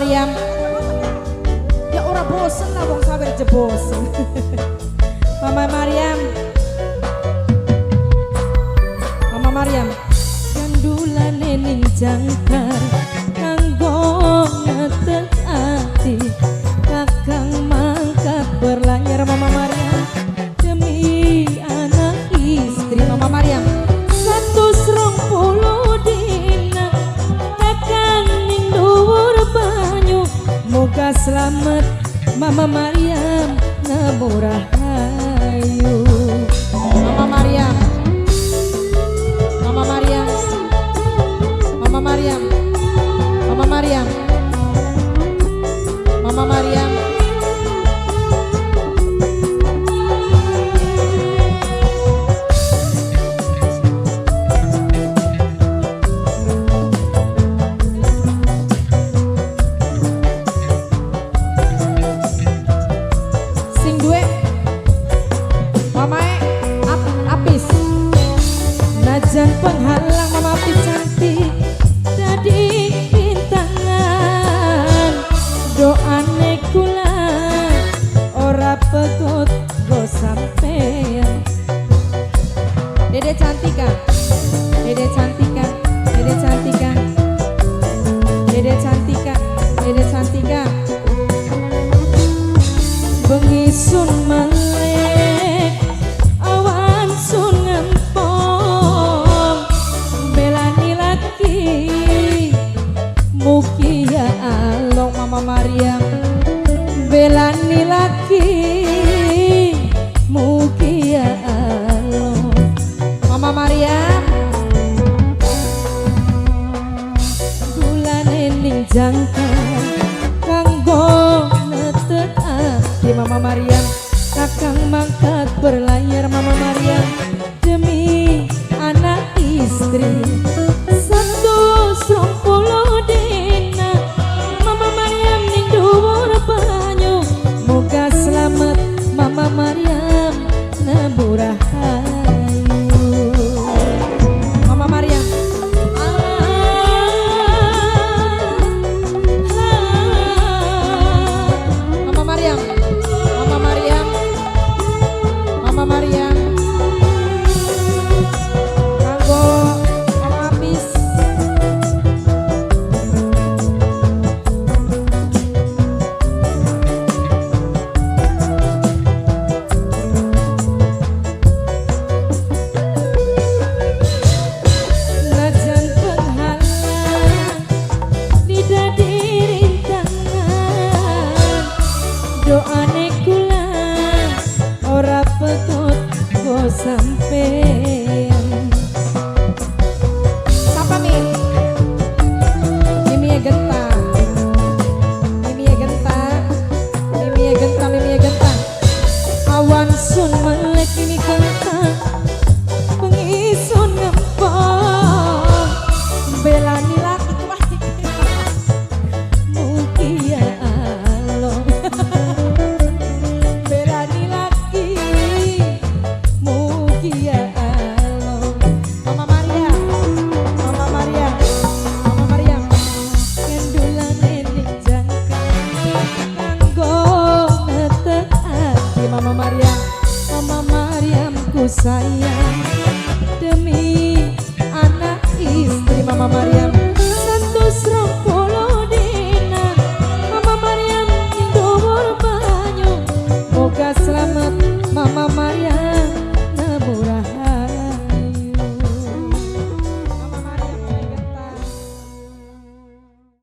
Mariam. Ya ora bosen lah, wong sawer je bosen. Mama Mariam. Mama Mariam. Gandulane ning jangkar kanggo ngetek ati, kakang mangkat berlayar Mama Mariam demi anak istri. Mama Mariam 120 dina kakang ning dhuwur banyu, moga selamat Mama Mariam nemu rahayu. Mama Mariam, Mama Mariam, Mama Mariam, Mama Mariam, Mama Mariam. Sing duwe mamae apis. Najan penghalang Mama Apis cantik dadi bintangan, doane kula ora pegot go sampean. Dede Cantika, Dede Cantika, Dede Cantika, Dede Cantika, Dede Cantika. Bengi sun melek, awan sun ngempong, belani laki mugi ya along. Mama Mariam belani laki mugi ya along. Mama Mariam gulane ning jangkar kanggo netek ati. Mama Mariam kakang mangkat berlayar Mama Mariam demi anak istri.